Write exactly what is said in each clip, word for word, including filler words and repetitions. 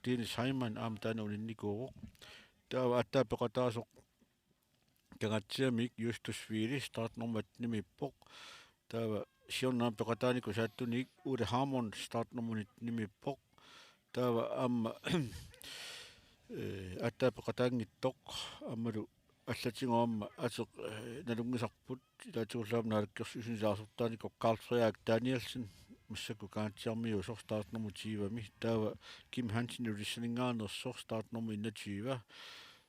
Dennis Heimann aamma taanna uninnikuuvoq. Taava aatsaat peqataasoq Kangaatsiamiit Justus Viili startnummer attenimiippoq. Taava siorna aamma peqataanikuusoq saattuniit Ole Hammond startnummer nittenimiippoq. Taava aamma, eh, aatsaat peqataanngitsoq aammalu allatigut aamma ateq, eh, nalunngisarput, ilaatigullu aamma naalakkersuisuni ilaasortaanikoq Carl Frederik Danielsen, massakkut Kangaatsiarmiuusoq startnummer tyvemi. Taava Kim Hansen Ilulissaninngaanneersoq startnummer enogtyve.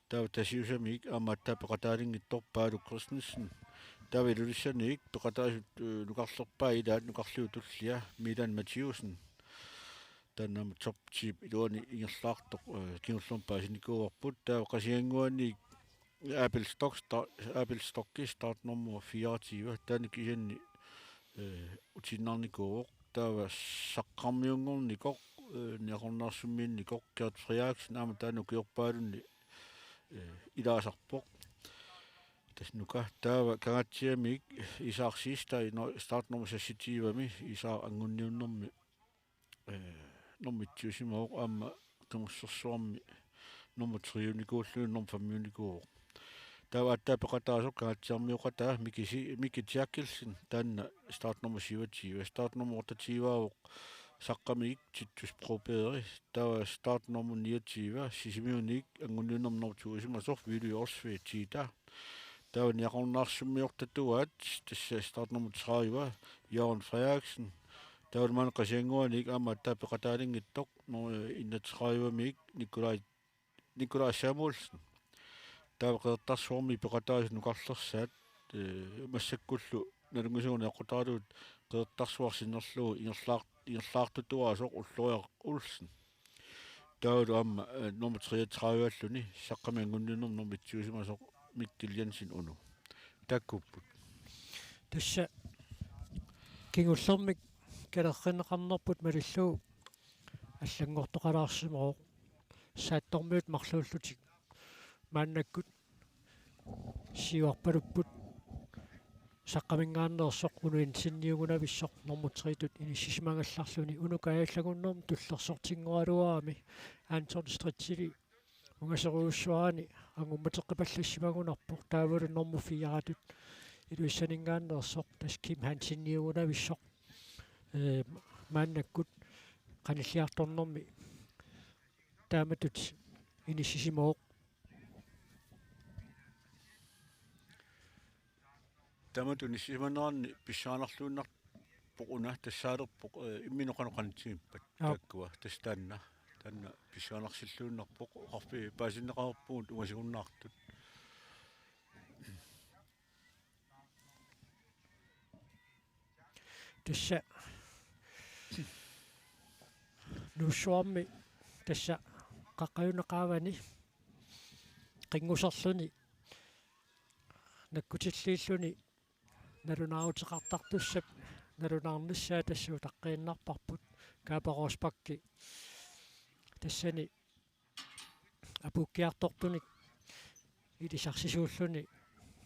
Taava Tasiusamiit aamma aatsaat peqataalinngitsoq Paalo Christensen. Taava Ilulissaniit peqataasut, eh, nukarlerpaat ilaat nukarliup tullia Milan Mathiussen. Taanna aamma top ti-p iluani ingerlaartoq, eh, kingullermik paasinikuuarput. Taava Qasigiannguaniit Abel Stock, sta-, Abel Stocki startnummer fireogtyve. Taanna kisianni, eh, utiinnarnikuuvoq. Taava saqqarmiunngornikoq, eh, niaqornaarsummiinnikoq Gert Frederiksen aamma taanna ukiorpaalunni, eh, ilaasarpoq. Tassa nuka. Taava Kangaatsiamiit Isak Siegstad, no, startnummer seksogtyvemi, Isak angunniunnermi, eh, nummer ettiusimavoq, aamma Qimussersuarmi nummer treunikuulluni nummer femiunikuuvoq. Taava aatsaat peqataasoq Kangaatsiarmioqataa Miki Si-, Miki Therkelsen, taanna startnummer syvogtyve. Startnummer otteogtyveavoq Saqqamiit Titus Broberg. Taava startnummer niogtyve Sisimiuniit angunniunnermi nummer toisimasoq Willy Olsvig Tita. Taava niaqornaarsummiortatuaat tassa startnummer tredive Jørgen Frederiksen. Taava maanna Qasigiannguaniit aamma aatsaat peqataalinngitsoq, no, enogtredivemiit Nikolaj, Nikolaj Samuelsen. Taava Qeqertarsuarmiit peqataasut nukarlersaat, eh, massakkullu nalunngisuuneq eqqutaralugu Qeqertarsuaq sinnerlugu ingerlaar-, ingerlaartutuaasoq Ulloriaq Olsen. Taavalu aamma, eh, nummer treogtredive-alluni Saqqami angunniunnermi nummer ettiusimasoq Mikkel Jensen Uno. Taakkuupput. Tassa kingullermik kalerrinneqarnerput malillugu allanngortoqalaarsimavoq. Saattormiut marluullutik maannakkut siuarpalupput Saqqaminngaanneersoq Uno Jensenniugunavissoq nummer tre-tut inissisimagallarluni. Uno kaajallangunnermi tullersortinngoraluarami Anton Stritchili ungasorujussuarani angummateqqipallassimagunarpoq, taavalu nummer fire-tut Ilulissaninngaanneersoq tassa Kim Hanseniugunavissoq, eh, maannakkut qanilliartornermi taamatut inissisimavoq. Taamatut inissisimaneranni pissanganarluinnarpoq una, tassaalerpoq, eh, imminut qanoq qanitsigippat. Aap. Taakkua tassa taanna, taanna pissanganarsilluinnarpoq, oqarfiit paasinneqareerpugut ungasigunnaartut. Tassa Nuussuarmi tassa qaqqajunneq qaavani qinnguserluni nakkutilliilluni nalunaaruteqartartussap nalunaarnissaa tassa utaqqiinnarparput. Kaapa Rosbach tassani apuukkiartortunik ilisarsisuulluni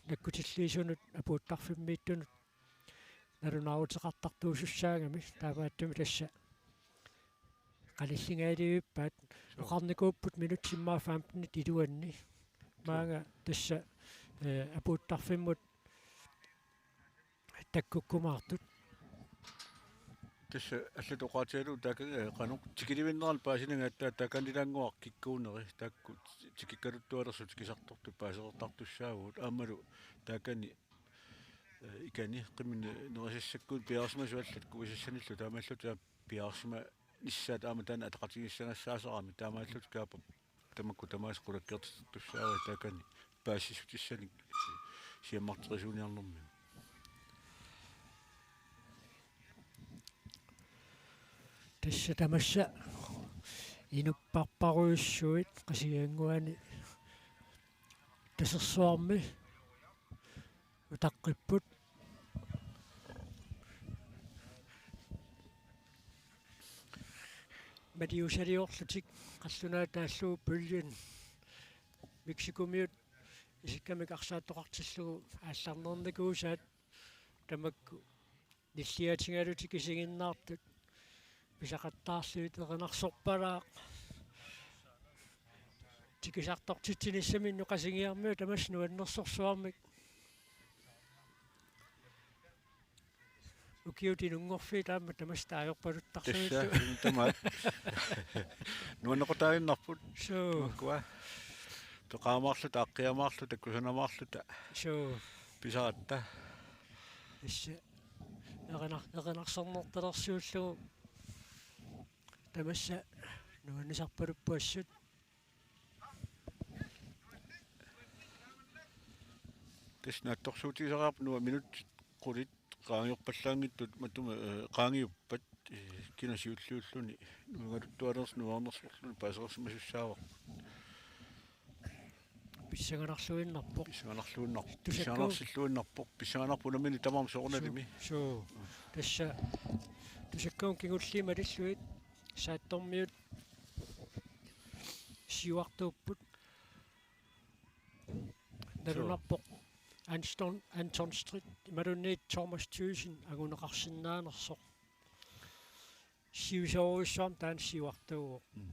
nakkutilliisunut apuuttarfimmiittunut nalunaaruteqartartuusussaagami, taamaattumik tassa qanilligaaliivippaat. Suu. Oqarnikuupput minutsit immaqa femtenit iluanni. Suu. Maanga tassa, eh, apuuttarfimmut takkukkumaartut. Tassa allatut oqaatigalugu taakani, eh, qanoq tikilivinnerani paasinigatta taakanilaannguaq kikkuuneri, taakku tikikkaluttualersut tikisartortut paasereertartussaavugut, aammalu taakani, eh, ikani qimmini nerisassakkunik piareersimasut allat kuisassanillu taamaallutik piareersimanissaat aamma taanna ataqatigiissagassaasarami, taamaallutik Kaapap tamakku tamaasa qulakkeertittussaavai taakani paasissutissanik siammarterisuuniarnermi. Tassa tamassa inupparparujussuit Qasigiannguani Tasersuarmi utaqqipput. Maliusaliorlutik qallunaatut taallugu puljen Mexicomiut isikkamik arsaattoqartillugu aallarnernikuusaat tamakku nilliatigalutik isiginnaartut pisaqattaarlugit erinarsorpalaaq. Tikisartortitsinissaminnut Qasigiarmiut tamassi nuannersorsuarmik. Ukiut inunngorfiit aamma tamassi taajorpaluttarsuillu. Tassa, tamaat. Nuannequtaaginnarput. Suu. Makkua. Peqaamaarluta, aaqqiamaarluta, kusanamaarluta. Suu. Pisaratta. Tassa. Erinaq-, erinarsornertalersuullugu. Tamassa nuannisarpaluppoq assut. Tassa naatsorsuutigisariaqarpoq una minutsit qulit qaangiorpallaanngitsut matuma, eh, qaangiuppat, eh, kina siulliulluni nuigaluttualernersoq nuiarnersorluni paasereersimasussaavagut. Pissanganarluinnarpoq. Pissanganarluinnarpoq. Tusakka-, Pissanganarsilluinnarpoq. Pissanganarpoq unammineq tamarmi soorunalimi. Suu, suu. Tassa tusakkagut kingulliit malillugit Saattormiut siuartuupput. Nalunarpoq Anton, Anton Strid, imaluunniit Thomas Thyssen anguneqarsinnaanersoq. Siusoorujussuarmik taanna siuartuuvoq. Mm.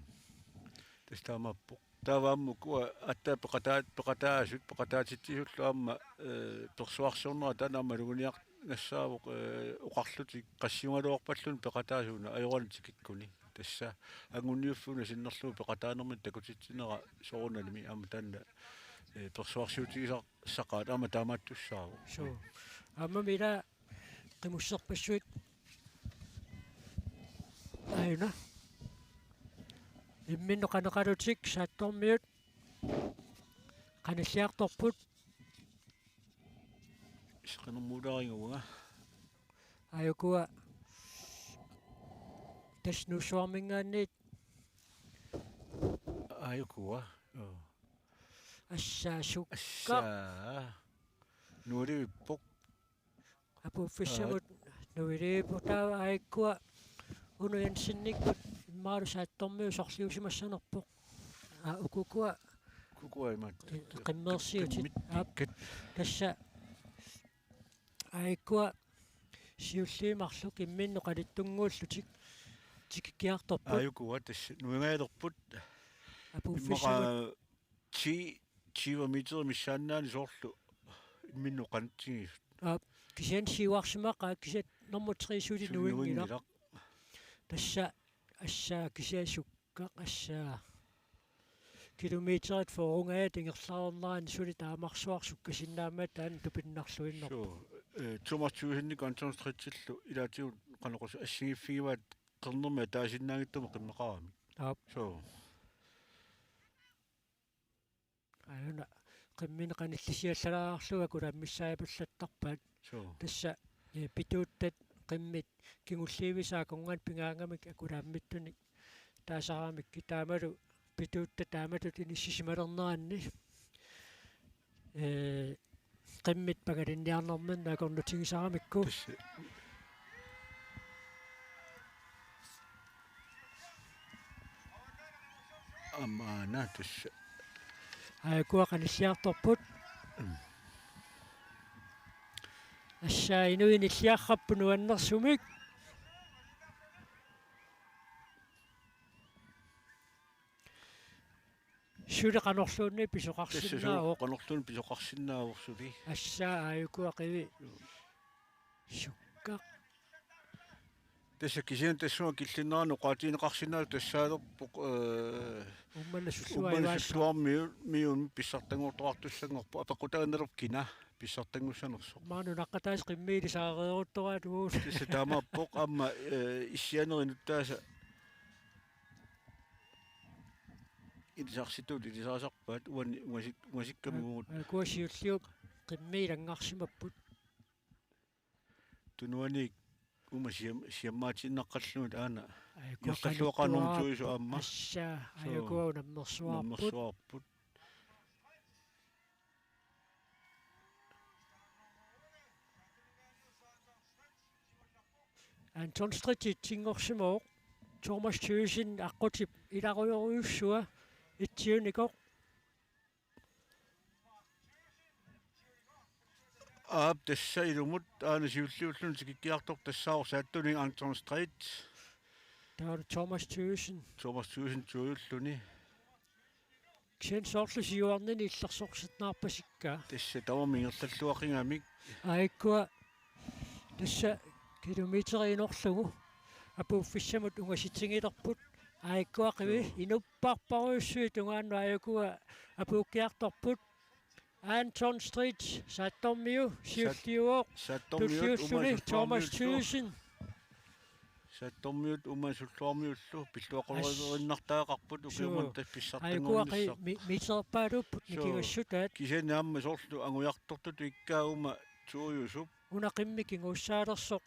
Tassa taamaappoq. Taava aamma ukua aatsaat peqataa-, peqataasut, peqataatitsisullu aamma, eh, persuarsiornera taanna aamma maluginiarnassaavoq, eh, oqarlutik qassiugaluarpalluni peqataasuuna ajoralutik tikikkuni. Tassa anguniuffiuna sinnerlugu peqataanermini takutitsinera soorunalimi aamma taanna, eh, persuarsiutigisar-, saqaat aamma taamaattussaavoq. Suu. Aammami ila qimusserpassuit. Aajuna. Imminnut qaneqalutik Saattormiut qanilliartorput. Isqanermuulaarigavunga. Aajukua. Tassa Nuussuarminngaanniit. Aajukua. Joo. Assaa sukka. Assaa. Nualivippoq. Apuuffissamut. Aat. Nualivippoq taava aajukkua Uno Jensenikkut immaqalu Saattormiut sorliusimassanerpoq. Aa, ukukua. Ukukua imaat. Qimmeersiutit. Qimmit. Aap. Pikkat. Tassa aajukkua siulliit marluk imminnut qanittunnguullutik tikikkiartorput. Aajukua tassa nuingajalerput. Apuuffissamut. Immaqa ti, tyve meter missaannaani soorlu imminnut qanitsigisut. Aap, kisianni siuarsimaqaat, kisianni nummer tre suli nuinngilaq. Suli nuinngilaq. Tassa assaa kisianni sukkaq assaa. Kilometerit fyrrengajat ingerlareernerani suli taamarsuaq sukkasinnaammat taanna tupinnarluinnarpoq. Suu, eh, Thomas Thyssen-ikkut Anton Stridtillu ilaatigut qanoq assigiiffigivaat qernermik ataasinnaanngitsumik qimmeqaramik. Aap. Suu. Aajuna qimmini qanillisiallalaarlugu akulaammissaajapallattarpaat. Suu. Tassa, eh, pituuttat qimmit kingulliivisa akornganni pingaangamik akulaammittunik taasaramikku taamalu pituuttat taamatut inissisimalerneranni. Eh, qimmit pangalinniarnerminni akornutigisaramikku. Tassa. Aamma aana tassa. Aajukkua qanilliartorput. Mm. Assaa inuit nilliarrapput nuannersumik. Suli qanorluunniit pisoqarsinnaavoq. Tassa suli qanorluunniit pisoqarsinnaavoq suli. Assaa aajukkua qivi. Sukkaq. Tassa kisianni tassunga killinnerani oqaatigineqarsinnaavoq tassaalerpoq, eh, Uummannap sulluaa Uummannap ivaassaaq. Sulluarmiu-, miun pissartanngortoqartussanngorpoq. Apeqqutaannalerpoq kina pissartanngussanersoq. Maani nunaqqataasut qimmiilisaareeruttoraat uagut. Tassa taamaappoq aamma, eh, issianerit nuttaasa ilisarsittut ilisarisarpaat uani ungasik-, ungasikkamut. Aa, ukua siulliit qimmiilanngarsimapput. Tunuaniit uuma siam-, siammaatiinnaqqallugit aana. Aajukkua ingerlalluaqaat qanittuaarput. Normu tuisu aamma. Assaa, suu, aajukkua unammersuarput. Unammersuarput. Anton Stridti itsinngorsimavoq. Thomas Thyssen aqqutip ilarujorujussua itsiunikoq. Aap, tassa ilumut aana siulliulluni tikikkiartortoq tassaavoq Saattunik Anton Strait. Taava Thomas Thyssen. Thomas Thyssen tuiulluni. Kisianni soorlu siuarnini illersorsinnaavarput aamma. Tassa tamarmik ingerlalluaqigami. Aajuku tassa kilometeri inorlugu apuuffissamut ungasitigilerput. Aajuku qivi. Joo. Inupparparujussuit tungaannut aajuku apuukkiartorput. Anton Street, Saattormiu, siulliuvoq. Saattormiut tulliulluni Thomas Thyssen. Saattormiut Uummaaq Sulluarmiullu pilluaqquleriinnartariaqarput. Suu. Ukiumut tassa pissartanngornissaq. Aajuku mi-, miterpaaluupput. Suu. Nikingassutaat. Kisianni aamma soorlu angujartortutut ikkaaguma Tuujusup. Una qimmik kinguussaalersoq.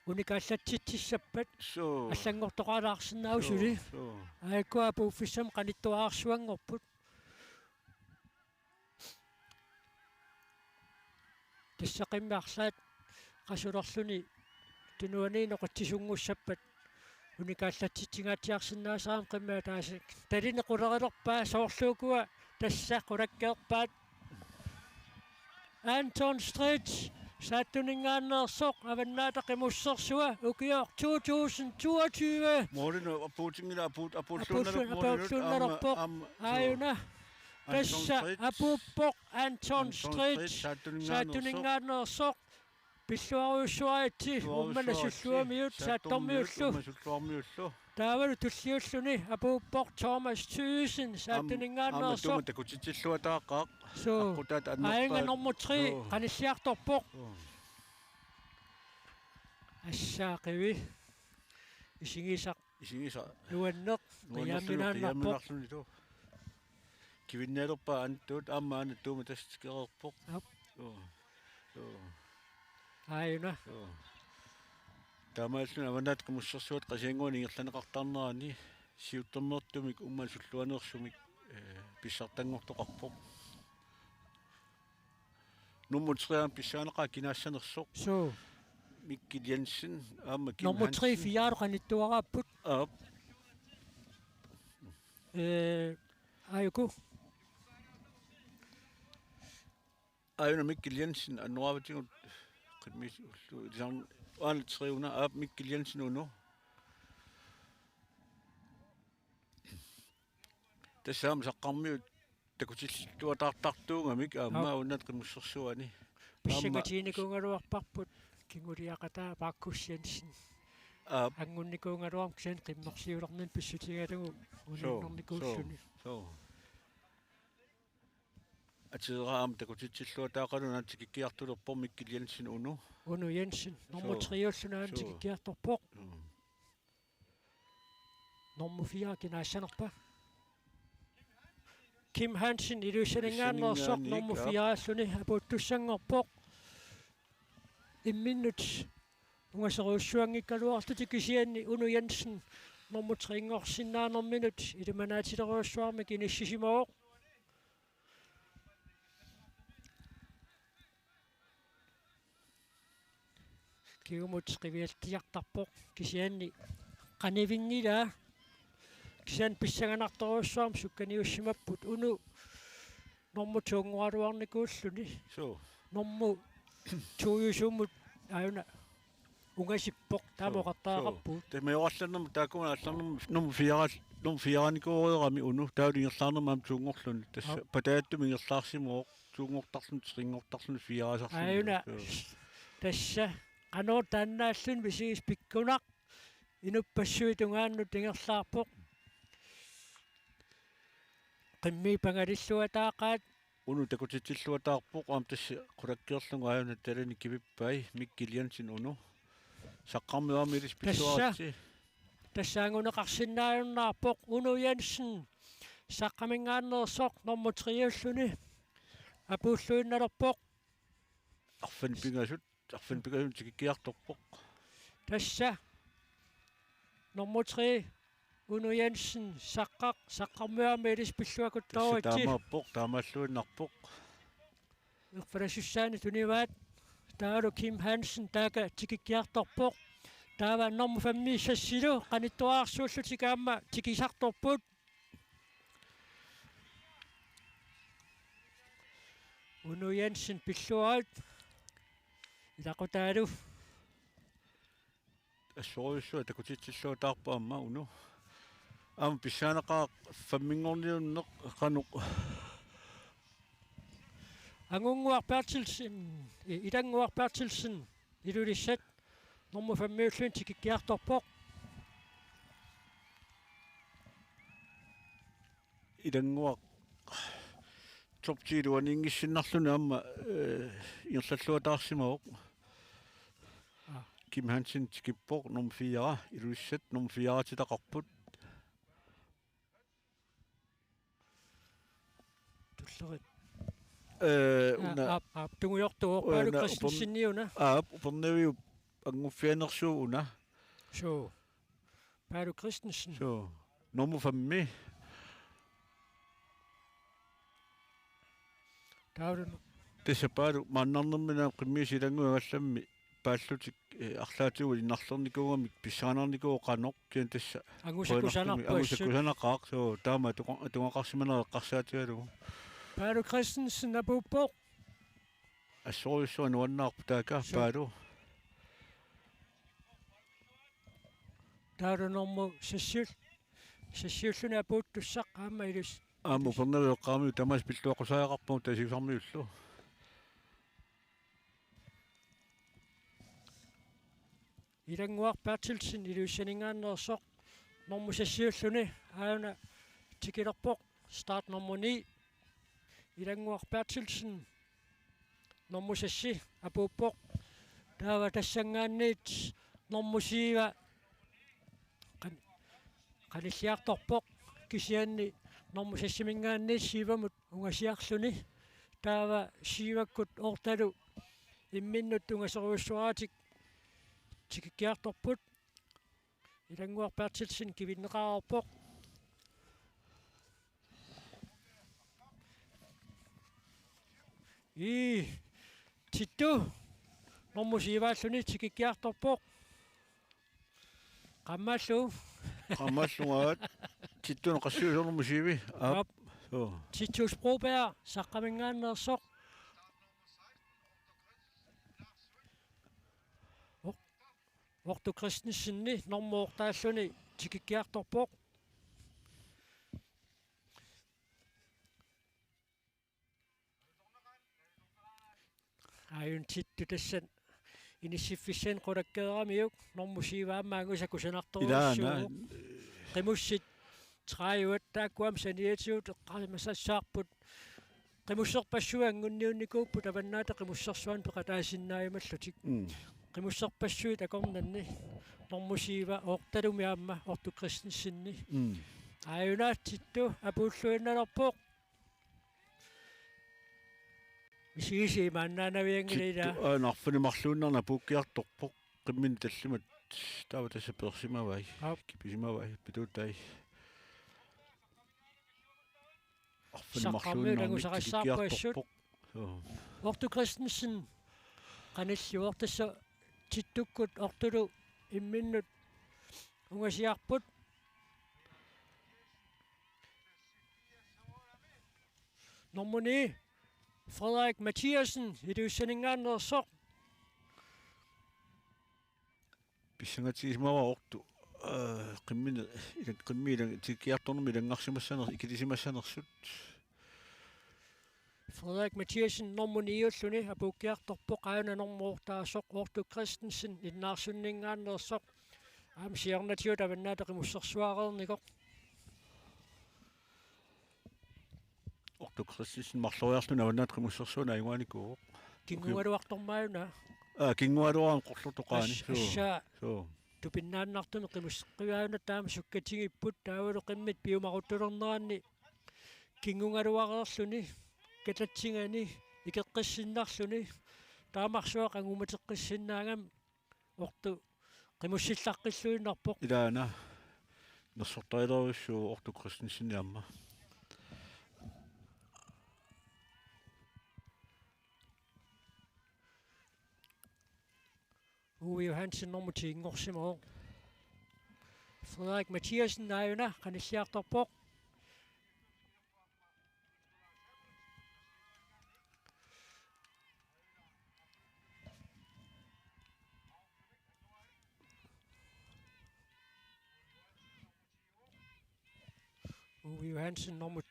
Unikaallatsitsissappat. Suu. Allanngortoqalaarsinnaavoq suli. Suu. Aajuku apuuffissamut qanittuararsuanngorput. Tassa qimmit arlaat qasulerluni tunuani noqitsisunngussappat unikaallatsitsingaatsiarsinnaasarami qimmit ataaseq. Talini qulerilerpaa soorlu ukua tassa qulakkeerpaat. Anton Street, Saattuninngaanneersoq, Avannaata Qimussersua, ukioq to tusind toogtyve. Målinu apuutinngila apuut apuulluunnalerpoq. Apuulluunnalerpoq. Aajuna. Tassa apuuppoq Anton Street, Saattuninngaanneersoq. Pilluarujussuaritsi Uummannaq Sulluarmiut Saattormiullu. Taavalu tulliulluni apuuppoq Thomas Thyssen Saattuninngaanneersoq. Aamma takutitsilluataaqaaq. Suu. Aqqutaata annerpaat. Aajuku nummer tre qanilliartorpoq. Suu. Assaa qivi. Isigisaq. Isigisaq. Nuanneq. Nuannerluni qiiaminarpoq. Qiiaminarluni tu. Kivinnialerpaa antuut aamma anatuuma tassa tikereerpoq. Aap. Suu. Suu. Aajuna. Suu. Taamaalluni Avannaata Qimussersuata Qasigiannguani ingerlanneqartarnerani siuttornertumik Uummannaq Sulluaneersumik, eh, pissartanngortoqarpoq. Nummer tre aamma pissanganaqaaq kinaassanersoq. Suu. Mikkel Jensen aamma Kim Nummer tre Hansen. Fire qanittuaraapput. Aap. Eh, aajuku. Aajuna Mikkel Jensen annoraavatigut qimmit ullu ilisarn-, aana tre-una aap Mikkel Jensen unu. Tassa aamma Saqqarmiut takutilluataartartuugamik aamma. Aap. Avannaata Qimussersuani. Aamma pissangatiginikuugaluarparput kinguliaqataa Markus Jensen. Aap. Angunnikuugaluarmat kisianni qimmerliulernermik pissutigalugu. Suu, uninnernikuulluni. Suu, suu. Ateera aamma takutitsilluataaqalugu aamma tikikkiartulerpoq Mikkel Jensen unu. Unu Jensen. Nummer tre-ulluni aamma tikikkiartorpoq. Suu. Nummer fire kinaassanerpa? Kim Hansen Ilulissaninngaanneersoq. Ilulissaninngaanniit, nummer fire-ulluni apuuttussanngorpoq. Imminnut ungaserujussuanngikkaluarlutik kisianni Unu Jensen nummer tre-nngorsinnaanerminut ilimanaatsilerujussuarmik inissisimavoq. Kingumut qivialliartarpoq kisianni qanivinngilaa. Kisianni pissanganartorujussuarmik sukkaniussimapput Unu nummer to-nngoraluarnikuulluni. Suu. Nummer to-jusummut aajuna ungasippoq. Taama oqartariaqarpugut. Tassa majorallannermut taakkua aallarnermut nummer fire, nummer fire-nikuureerami Unu taavalu ingerlaarnermut aamma to-nngorluni. Tassa. Aap. Patajattumik ingerlaarsimavoq to-nngortarluni, tre-nngortarluni, fire-sarluni. Aajuna. Suu. Tassa qanoq taannaalluni misigisaq pikkunaq inuppassuit tungaannut ingerlaarpoq. Qimmii pangalilluataaqaat. Unu takutitsilluataarpoq aamma tassa qulakkeerlugu aajuna talini kivippai Mikkel Jensen Unu. Saqqarmiut aamma ilissi pilluaritsi. Tassa anguneqarsinnaajunnaarpoq Unu Jensen Saqqaminngaanneersoq nummer tre-ulluni apuulluinnalerpoq. Arfineq-pingasut, arfineq-pingasut tikikkiartorpoq. Tassa nummer tre Unu Jensen, Saqqaq, Saqqarmiut aamma ilissi pilluakuttooritsi. Tassa taamaappoq, taamaalluinnarpoq. Erfalasussaani tunivaat. Taavalu Kim Hansen taakku tikikkiartorpoq. Taava nummer fem-iussassilu qanittuararsuullutik aamma tikisartorput. Unu Jensen pilluarit. Ilaqutaalu. Assorujussuaq takutitsilluataarpoq aamma Unu. Aamma pissanganaqaaq femminngorniunneq qanoq. Angunnguaq Berthelsen, eh, Ilannguaq Berthelsen, Ilulissat, normu femmiulluni tikikkiartorpoq. Ilannguaq top ti-lu aniinngissinnarluni aamma, eh, ingerlalluataarsimavoq. Aa. Kim Hansen tikippoq, nummer fire, Ilulissat, nummer fire-titaqarput. Tullerit. Eh, aa, una. Aap, aap, tungujortuuvoq, una Paalu Christensen una. Aap, Upernaviup annguffianersuup una. Suu. Paalu Christensen. Suu. Nummer femmi. Taavun. Tassa Paalu maannarnermi naam qimmiisa Ilannguit angallammi paallutik, eh, arlaatigut innarlernikuugamik pissanganarnikuuvoq qanoq kisianni tassa. Angusa kusanarpoq. Angusa assut. Kusanaqaaq, suu, taama atuga-, atugaqarsimaneq eqqarsaatigalugu. Paalu Christensen apuuppoq. Assorujussuaq nuannaarpoq taakku. Suu. Paalu. Taavalu normu seks-iul-, seks-iulluni apuuttussaq aamma Ilulissat. Aamma Upernaviup eqqaamiuk tamaasa pilluaqqusariaqarpoq Tasiusarmiullu. Ilannguaq Berthelsen Ilulissaninngaanneersoq normu seks-iulluni aajuna tikilerpoq, start nummer ni. Ilannguaq Berthelsen, nummer seks, apuuppoq. Taava tassanngaanniit nummer syv qan-, qanilliartorpoq, kisianni nummer seks-iminngaanniit syv-imut ungasiarluni. Taava syv-ikkut otte-lu imminnut ungasorujussuaratik tikikkiartorput. Ilannguaq Berthelsen kivinneqareerpoq. Ii, Tittu, nummer syv-iulluni tikikkiartorpoq. Qaammallu. Qaammallu aat. Tittu qassiusoq nummer syv. Aap. Aap. Suu. Titus Broberg, Saqqaminngaanneersoq. Or-, Ortu Christensen nummer otte-iulluni tikikkiartorpoq. Aajuna Tittu tassa inissiffissaani qulakkeeramiuk, normu syv aamma angusa kusanartorujussuuvoq. Ilaana. Qimussit tredive taakkua aamma saniatigut eqqaamasassarput. Qimusserpassuit angunniunnikuupput Avannaata Qimussersuarmi peqataasinnaajumallutik. Mm. Qimusserpassuit akornanni normu syv otte-lumi aamma Ortu Christensen. Mm. Aajuna Tittu apuulluinnalerpoq. Misigisi imaannaanavianngilaq ilaa. Tittu, aa, arfineq-marluinnarnik apuukkiartorpoq. Qimminneq tallimat taava tassa peersimavai. Aap. Kipisimavai, pituutai. Arfineq-marluinnarnik Saqqarmiut angusaqassaarput assut. Tikikkiartorpoq. Suu. Ortu Christensen qanillivoq, tassa Tittukkut Ortulu imminnut ungasiarput. Nummer ni, Frederik Mathiassen, Ilulissaninngaanneersoq. Pissangatigisimavara Ortu, øh, qimmini, ila-, qimmini ilan-, tikikkiartornermi ilanngarsimassaner-, ikilisimassanersut. Frederik Mathiassen nummer ni-iulluni apuukkiartorpoq, aajuna nummer otte-aasoq Ortu Christensen Innaarsunninngaanneersoq. Aamma siornatigut Avannaata Qimussersuareernikoq. Ortu Christensen marloriarluni Avannaata Qimussersuarmi ajugaanikuuvoq. Kinngugaluartormaajuna. Aa, kinngugaluarami qullertoqaani. As-, suu, assaa. Suu. Tupinnaannartumik qimusseqqivaajuna taama sukkatigipput, taavalu qimmit piumaruttulerneranni kinngugaluareerluni katatsigani ikeqqissinnarluni taamarsuaq angumateqqissinnaagami Ortu qimussillaqqilluinnarpoq. Ilaana. Nersortarilerujussuuvoq Ortu Christensen aamma. Uwe Johansen nummer ti-nngorsimavoq. Frederik Mathiassen aajuna qanilliartorpoq. Uwe Johansen nummer.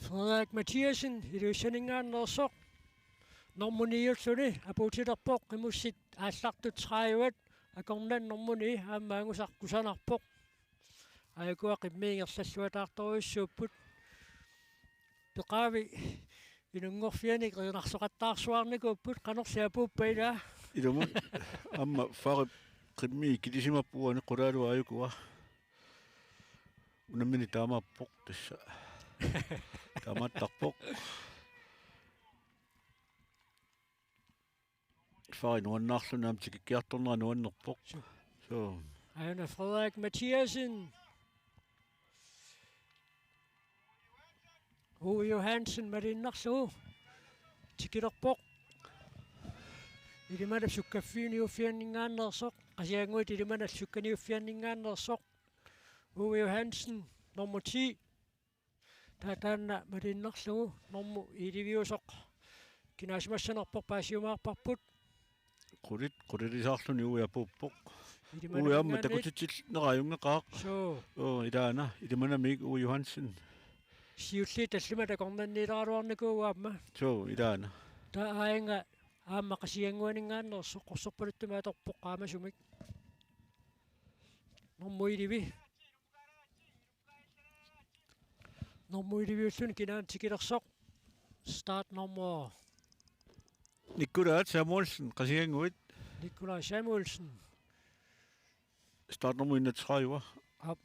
Frederik Mathiassen, Ilulissaninngaanneersoq. Nummer niulluni apuutilerpoq, qimussit aallartut tredive, akornanni nummer ni aamma angusaq kusanarpoq. Aajuku qimmii ingerlalluataartorujussuupput. Peqaavi inunngorfianit erinarsoqattaarsuarnikuupput, qanorli apuuppa ilaa? Ilumut aamma Farip qimmii ikilisimappoq uani qulaalu aajukua. Unammineq taamaappoq tassa. Taamaattarpoq. Fari nuannaarluni aamma tikikkiartornera nuannerpoq. Suu. Suu. Aana Frederik Mathiassen. Uwe Johansen maliinnarlugu tikilerpoq. Ilimanap sukkaffiuniuffianninngaanneersoq. Qasiannguit Ilimanap sukkaniuffianninngaanneersoq. Uwe Johansen, nummer ti. Taava taanna maliinnarlugu nummer elleve-usoq kinaasimassanerpoq paasiumaarparput. Qulit, qulilisaarluni Uwe apuuppoq. Ilimanaminngaanniit. Uwe aamma takutitsillugu ajunngeqaaq. Suu. Oo, ilaana. Ilimanamik Uwe Johansen. Siulliit tallimat akornanniileraluarnikuupput aamma. Suu, ilaana. Taava aajinnga aamma Qasiannguaninngaanneersoq qorsorpaluttumik atorpoq qaamasumik. Nummer elleve. Nummer elleve-ulluni kinaana tikilersoq. Startnummer. Nikolaj Samuelsen, Qasiannguit. Nikolaj Samuelsen. Startnummer enogtredive. Aap.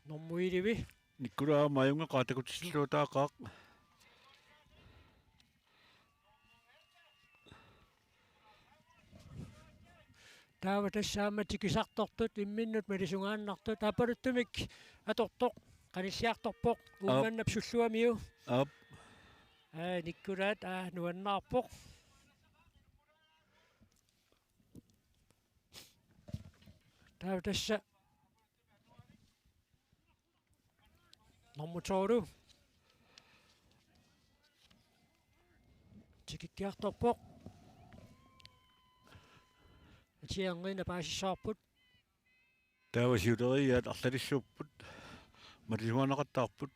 Nummer elleve. Nikolaj aamma ajunngeqaaq, takutitsilluataaqaaq. Taava tassa aamma tikisartortut imminnut malisungaannartut, aappaluttumik atortoq qanilliartorpoq. Aap. Uummannap Sulluamiu. Aap. Aa, Nikolaj, aa, nuannaarpoq. Taava tassa nummer tolv. Tikikkiartorpoq. Atiarniina paasissavarput. Taava siuleriaat arlalissuupput. Malisungaannaqattaarput.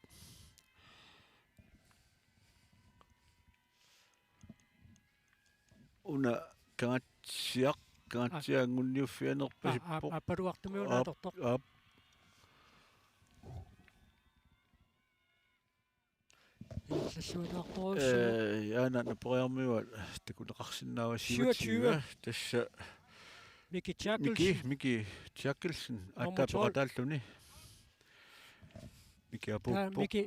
Una Kangaatsiaq, Kangaatsiaq. Aa. Anguniuffianerpasippoq. Aa, aa, aa, aappaluttumik una. Aap, atortoq. Aap. Ingerlalluataartorujussuuvoq. Ee, aana naporiarmiuat takuneqarsinnaavoq syvogtyve. Syvogtyve. Tassa Miki Terkelsen. Miki, Miki Terkelsen. Nummer tolv. Aatsaat peqataalluni. Miki apuuppoq. Taava Miki.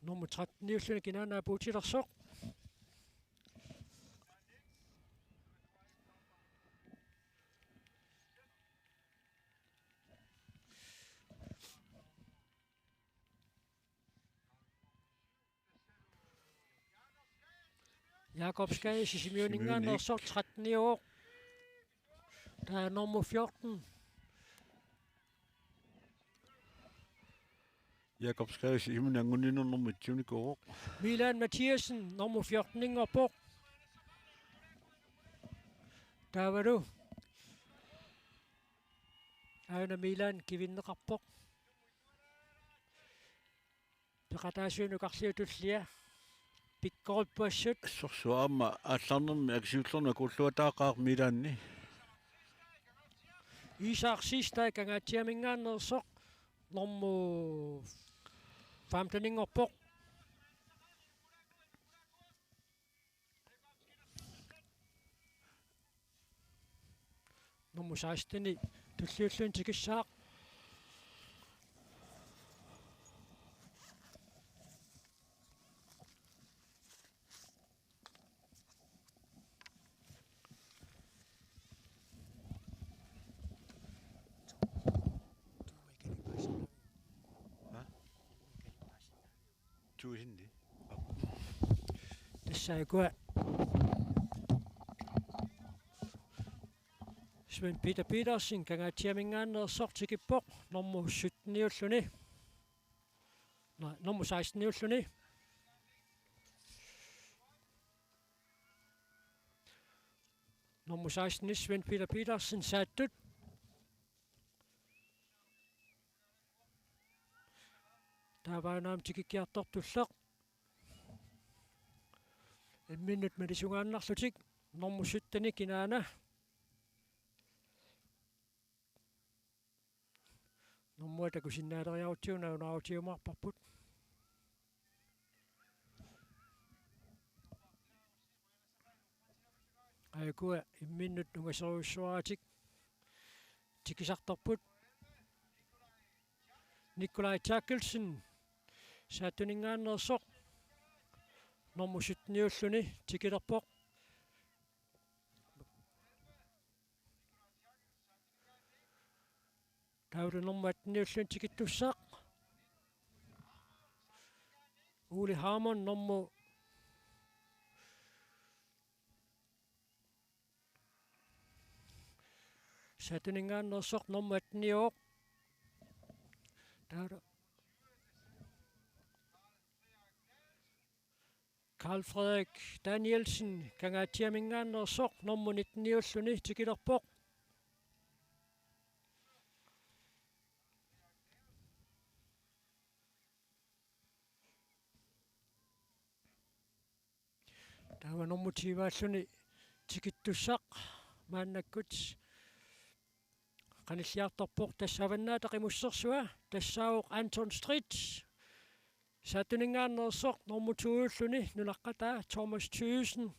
Nummer tretten-iulluni kinaana apuutilersoq. Jakobsgade Sisimiuninngaanneersoq, tretten-iuvoq. Taava nummer fjorten. Jakobsgade Sisimiuni anguniunneq nummer et-iunikuuvoq. Milan Mathiassen, nummer fjorten-inngorpoq. Taavalu aana Milan kivinneqarpoq. Peqataasuinukarliutullia. Pikkorippassut. Assorsuaq aamma aallarnermi akisuullernu akuulluataaqaaq Milanni. Isak Siegstad Kangaatsiaminngaanneersoq nummer femten-inngorpoq. Nummer seksten-i tulliulluni tikissaaq. Tusind. Tassa ukua Svend Peter Petersen, Kangaatsiaminngaanneersoq, tikippoq, nummer sytten-iulluni. Nej, nummer seksten-iulluni. Nummer seksten, Svend Peter Petersen, saattut. Taava aamma tikikkiartortulleq. Imminnut malisungaannarlutik. Nummer sytten, kinaana. Nummer takusinnaaleriarutsigu nalunaarutigiumaarparput. Aajuku imminnut ungasorujussuaratik tikisartorput. Nikolaj Terkelsen, saattuninngaanneersoq, nummer sytteniulluni tikilerpoq. Taavalu nummer atteniulluni tikittussaq. Ole Harmon, nummer saattuninngaanneersoq, nummer atteniuvoq. Taavalu Carl Frederik Danielsen, Kangaatsiaminngaanneersoq, nummer nitteniulluni tikilerpoq. Taava nummer tyvealluni tikittussaq maannakkut qanilliartorpoq, tassa Avannaata Qimussersua, tassaavoq Anton Strid. Saattuninngaanneersoq, nummer to-ulluni nunaqqataa Thomas Thyssen,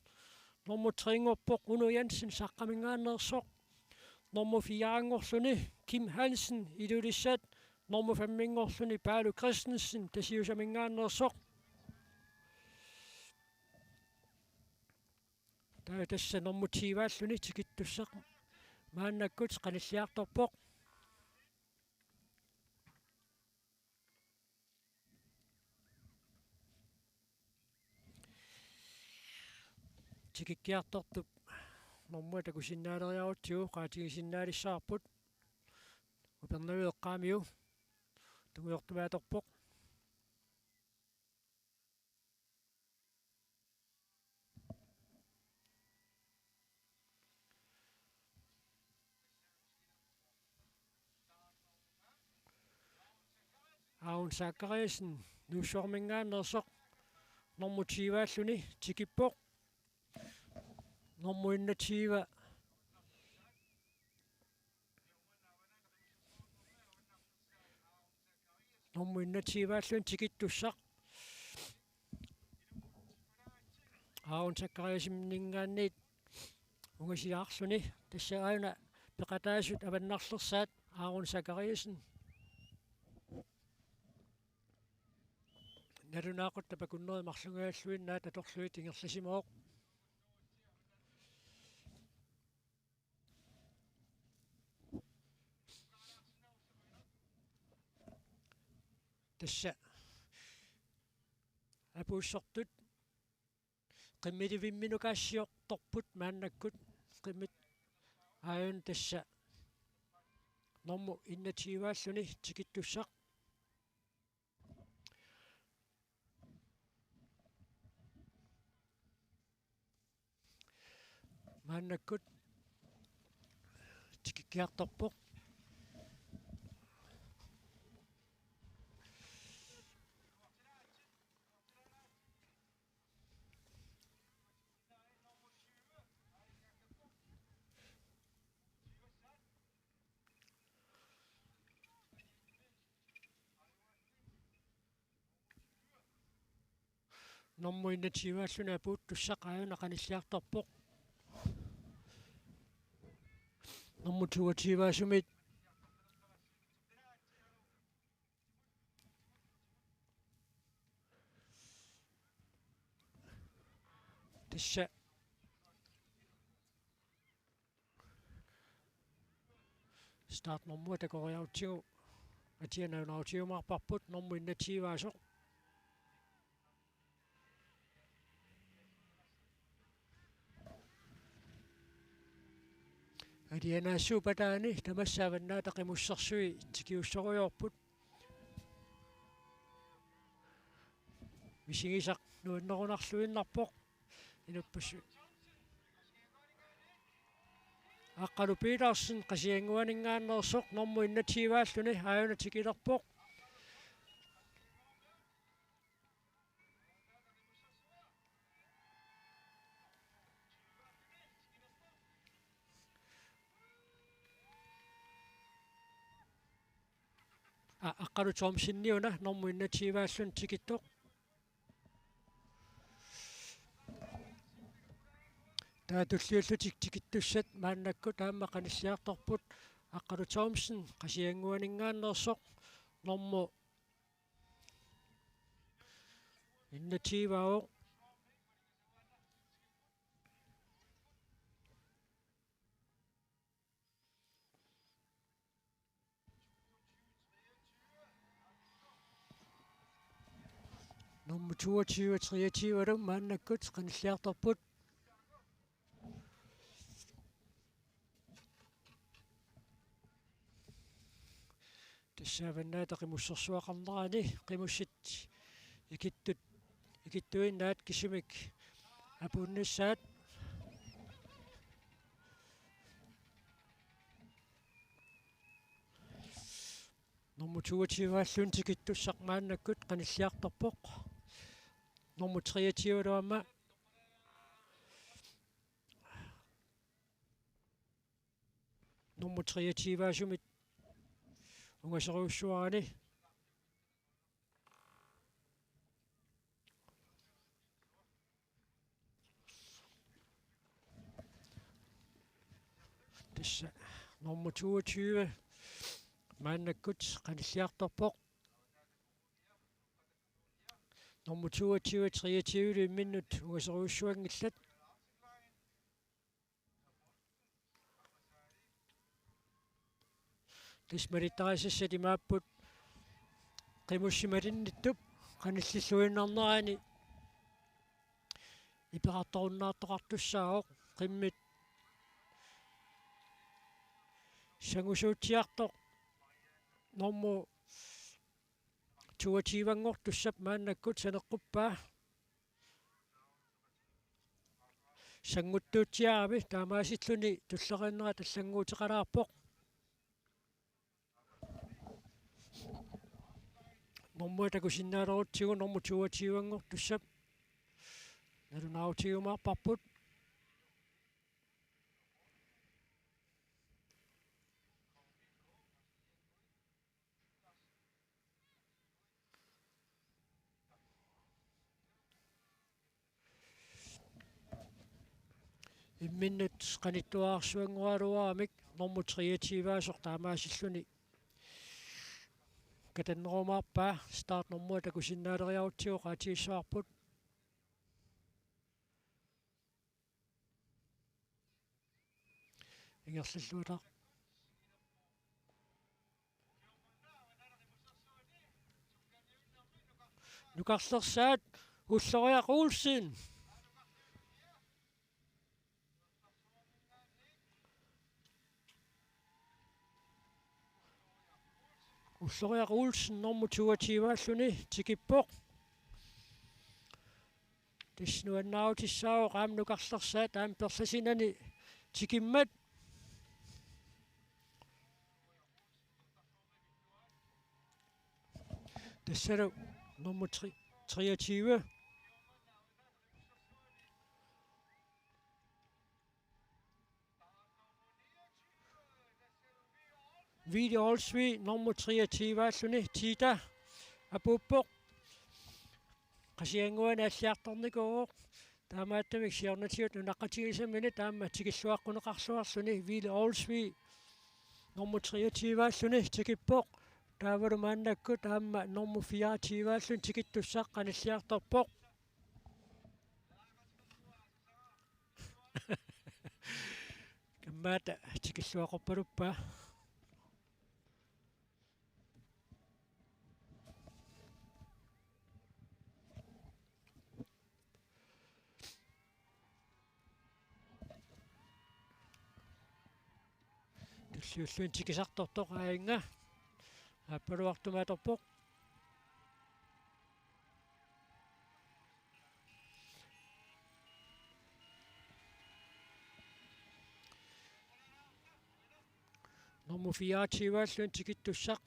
nummer tre-nngorpoq Uno Jensen, Saqqaminngaanneersoq, nummer fire-nngorluni Kim Hansen, Ilulissat, nummer fem-nngorluni Paolo Christensen, Tasiusaminngaanneersoq. Taava tassa nummer tyvealluni tikittussaq maannakkut qanilliartorpoq. Tikikkiartortup nummerit takusinnaaleriarutsigu qaatigisinnaalissavarput. Upernaviup eqqaamiu tungujortumik atorpoq. Aaron Zachariasen, Nuussuarminngaanneersoq, nummer tyvealluni tikippoq. Nummer enogtyve. Nummer enogtyvealluni tikittussaq. Aaron Zachariaseniminngaanniit ungasiarluni. Tassa aajuna peqataasut avannarlersaat Aaron Zachariasen. Nalunaaqutaq tapakunneri marlunngilluinnaat atorlugit ingerlasimavoq. Tassa apuussortut qimmilivimminukaassiortorput maannakkut, qimmit aajuna tassa nummer enogtyvealluni tikittussaq. Maannakkut tikikkiartorpoq. Nummer enogtyvealluni apuuttussaq aajuna qanilliartorpoq. Nummer toogtyveasumit tassa startnummer takoriarutsigu atia nalunaarutigiumaarparput, nummer enogtyveasoq. Alianaassuup ataani tamassa Avannaata Qimussersui tikiussorujoorput. Misigisaq nuannerunarluinnarpoq. Inuppassuit. Aqqalu Petersen Qasigiannguaninngaanneersoq nummer enogtyve-aalluni aajuna tikilerpoq. A-, Aqqalu Thomseniuna nummer enogtyve-aalluni tikittoq. Taava tulliullutik tikittussat maannakkut aamma qanilliartorput. Aqqalu Thomsen Qasigiannguaninngaanneersoq nummer enogtyve. Nummer toogtyve, treogtyve-lu maannakkut qanilliartorput. Tassa Avannaata Qimussersuaqarnerani qimussit ikittut, ikittuinnaat kisimik apuunnissaat. Nummer toogtyve-aalluni tikittussaq maannakkut qanilliartorpoq. Nummer treogtyve-lu aamma. Nummer treogtyve-aasumit ungasorujussuarani. Tassa nummer toogtyve maannakkut qanilliartorpoq. Nummer toogtyve, treogtyve-lu imminnut ungasorujussuanngillat. Tassa malittarisassat imaapput qimussit malinnittup qanillilluinnarnerani ipeqartorunnaartoqartussaavoq. Qimmit sangusuutsiartoq nummer toogtyve-nngortussap maannakkut saneqquppaa. Sanguttuutsiarami, taamaasilluni tulleriinnerat allannguuteqalaarpoq. Nummerit takusinnaalerutsigit nummer toogtyve-nngortussap nalunaarutigiumaarparput. Imminnut qanittuararsuanngoraluaramik nummer treogtyve-aasoq taamaasilluni katannerumaarpaa. Startnummerit takusinnaaleriarutsigu oqaatigissavarput. Ingerlalluartoq. Nukarlersaat Ulloriaq Olsen. Ulloriaq Olsen nummer toogtyve-aalluni tikippoq. Tassa nuannaarutissaavoq aamma nukarlersaat aamma perlasinani tikimmat. Tassalu nummer tre, treogtyve. Ville Olsvig nummer treogtyve-aalluni tiita apuuppoq. Qasigiannguani alliartornikuuvoq. Taamaattumik siornatigut nunaqqatigisaminit aamma tikilluaqquneqarluarluni Ville Olsvig nummer treogtyve-aalluni tikippoq. Taavalu maannakkut aamma nummer fireogtyve-aalluni tikittussaq qanilliartorpoq. Kammaata tikilluaqquppaluppa. Tulliulluunniit tikisartortoq aajunga aappaluartumik atorpoq. Nummer fireogtyve-alluni tikittussaq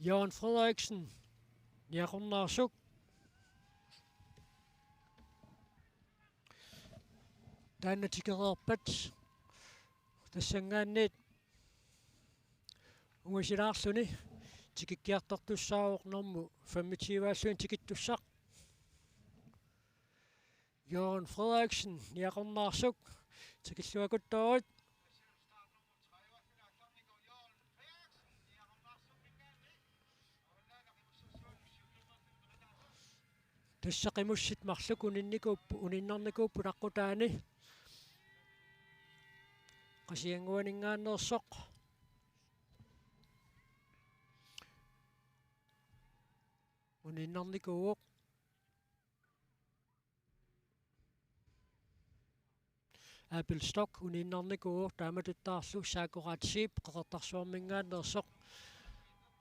Jørgen Frederiksen, Niaqornaarsuk. Taanna tikereerpat tassanngaanniit ungasilaarluni tikikkiartortussaavoq nummer femogtyve-alluni tikittussaq. Jørgen Frederiksen, Niaqornaarsuk, tikilluakuttoorit. Tassa qimussit marluk uninnikuup-, uninnarnikuupput aqqutaani. Qasigiannguaninngaanneersoq uninnarnikuuvoq. Abel Stock uninnarnikuuvoq, taamatuttaarlu Saakuraat Zeeb Qeqertarsuarminngaanneersoq.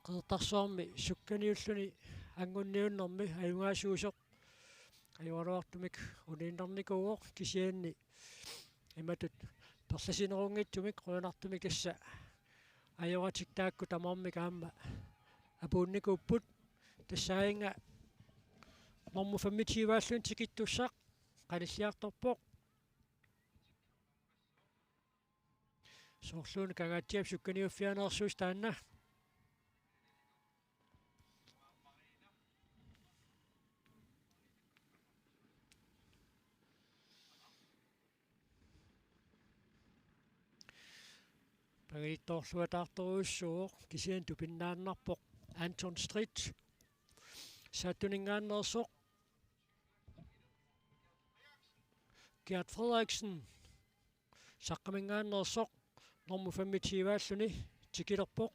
Qeqertarsuarmi sukkaniulluni angunniunnermi ajugaasuusoq ajoraluartumik uninnarnikuuvoq, kisianni imatut perlasinerunngitsumik qujanartumik tassa ajoratik taakku tamarmik aamma apuunnikuupput. Tassaaginnga nummer femogtyve-alluni tikittussaq qanilliartorpoq. Soorluuna Kangaatsiap sukkaniuffianeersuusoq taanna. Pangilittoorluataartorujussuuvoq, kisianni tupinnaannarpoq Anton Strid. Saattuninngaanneersoq Gert Frederiksen, Saqqaminngaanneersoq, nummer femogtyve-alluni tikilerpoq.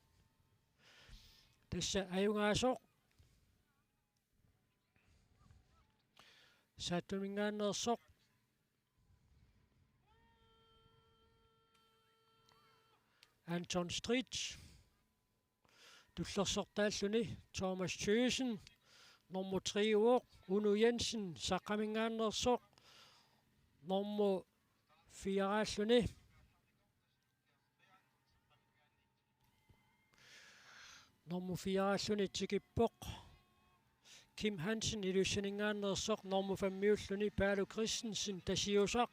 Tassa ajugaasoq. Saattuninngaanneersoq Anton Strid. Tullersortaalluni Thomas Thygesen, nummer tre-uvoq, Uno Jensen, Saqqaminngaanneersoq, nummer fire-alluni. Nummer fire-alluni tikippoq Kim Hansen, Ilulissaninngaanneersoq, nummer fem-iulluni Paalo Christensen, Tasiusaq,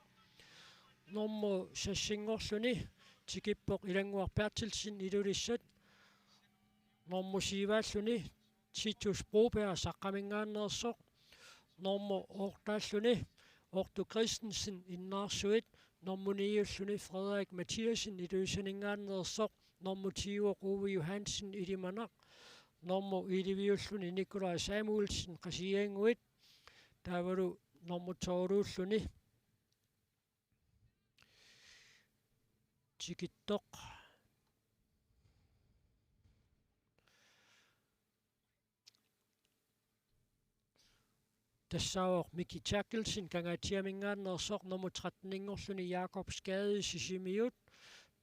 nummer seks-inngorluni tikippoq Ilannguaq Berthelsen, Ilulissat, nummer syv-alluni Titus Broberg, Saqqaminngaanneersoq, nummer otte-alluni Otto Christensen, Innaarsuit, nummer ni-ulluni Frederik Mathiassen, Ilulissaninngaanneersoq, nummer ti-uvoq Ove Johansen, Ilimanaq, nummer elleve-ulluni Nikolaj Samuelsen, Qasigiannguit, taavalu nummer tolv-ulluni tikittoq tassaavoq Miki Terkelsen, Kangaatsiaminngaanneersoq, nummer tretten-inngorluni Jakob Skade, Sisimiut,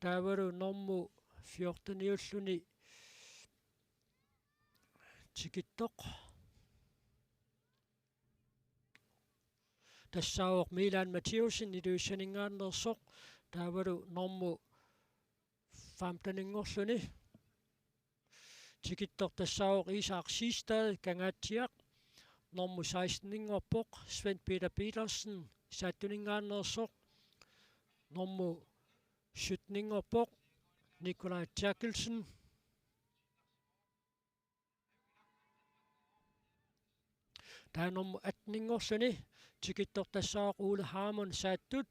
taavalu nummer fjorten-iulluni tikittoq tassaavoq Milan Mathiassen, Ilulissaninngaanneersoq, taavalu nummer femten-inngorluni tikittoq tassaavoq Isak Siegstad, Kangaatsiaq, nummer seksten-inngorpoq Svend Peter Petersen, Saattuninngaanneersoq, nummer sytten-inngorpoq Nikolaj Terkelsen. Taava nummer atten-inngorluni tikittoq tassaavoq Ole Harmon, Saattut,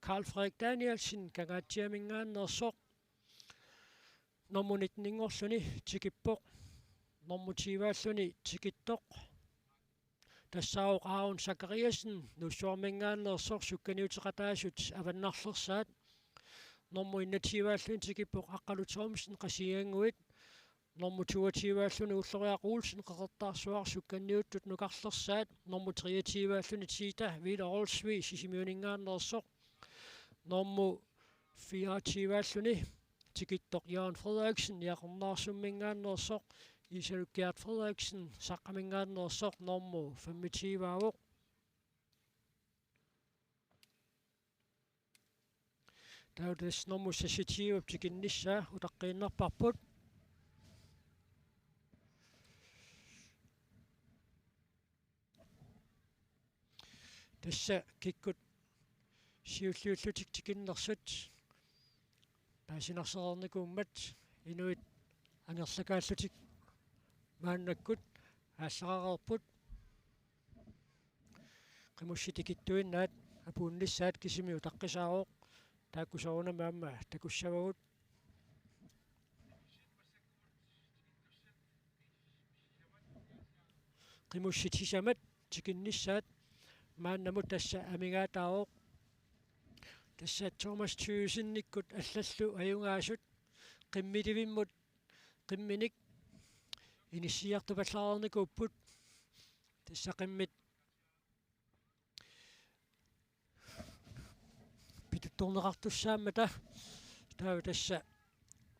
Karl Frederik Danielsen, Kangaatsiaminngaanneersoq, nummer nitten-inngorluni tikippoq, nummer tyve-alluni tikittoq tassaavoq Aaron Zachariasen, Nuussuarminngaanneersoq, sukkaniuteqataasut Avannarlersaat, nummer enogtyve-alluni tikippoq Aqqalu Thomsen, Qasigiannguit, nummer toogtyve-alluni Ulloriaq Olsen, Qeqertarsuaq, sukkanniuttut Nukarlersaat, nummer treogtyve-alluni Tita Wille Olsvig, Sisimiuninngaanneersoq, nummer fireogtyve-alluni tikittoq Jørgen Frederiksen, Niaqornaarsumminngaanneersoq, Iisaluk Gert Frederiksen, Saqqaminngaanneersoq, nummer femogtyve-uvoq. Taava tassa normu seksogtyve tikinnissaa utaqqiinnarparput. Tassa kikkut siulliullutik tikinnersut paasinarsereernikuummat inuit angerlakaallutik maannakkut aallarareerput. Qimussit tikittuinnaat apuunnissaat kisimi utaqqisaavoq, taakku soorunami aamma takussavagut. Qimussit sisamat tikinnissaat maannamut tassa amigaataavoq. Tassa Thomas Thyssenikkut allallu ajugaasut qimmilivimmut qimminik inissiiartupallareernikuupput. Tassa qimmit pituttorneqartussaammata. Taava tassa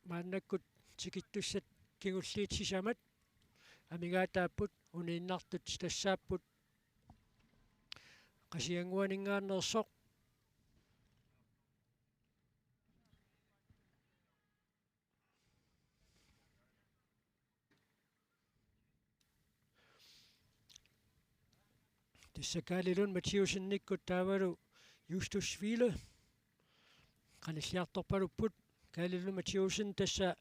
maannakkut tikittussat kingulliit sisamat amigaataapput, uniinnartut tassaapput Qasigiannguaninngaanneersoq. Tassa Kaali Lund Mathiussenikkut taavalu Justus Wille qanilliartorpalupput. Kaali Lund Mathiussen tassa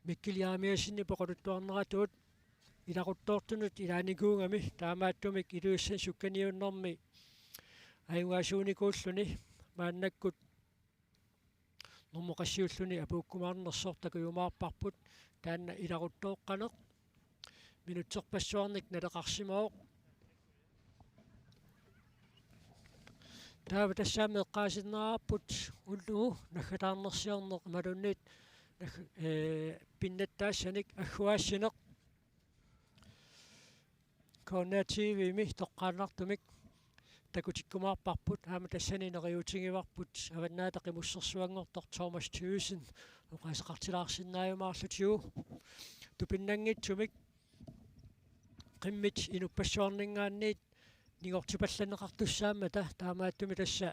Mikkel Jeremiassenip oqaluttuarneratuut ilaquttoortunut ilaanikuugami, taamaattumik Ilulissani sukkaniunnermi ajugaasuunikuulluni maannakkut normu qassiulluni apuukkumaarnersoq takujumaarparput, taanna ilaquttooqqaneq minutserpassuarnik naleqarsimavoq. Taava tassa aamma eqqaasinnaavarput ullugu naggataarnersiorneq imaluunniit nag-, ee, pinnattaassanik agguaassineq. K N R T V-mi toqqaannartumik takutikkumaarparput, aamma tassani neriuutigivarput Avannaata Qimussersuanngortoq Thomas Thyssen oqaaseqartilaarsinnaajumaarlutigu. Tupinnanngitsumik qimmit inuppassuarninngaanniit ningortipallanneqartussaammata, taamaattumik tassa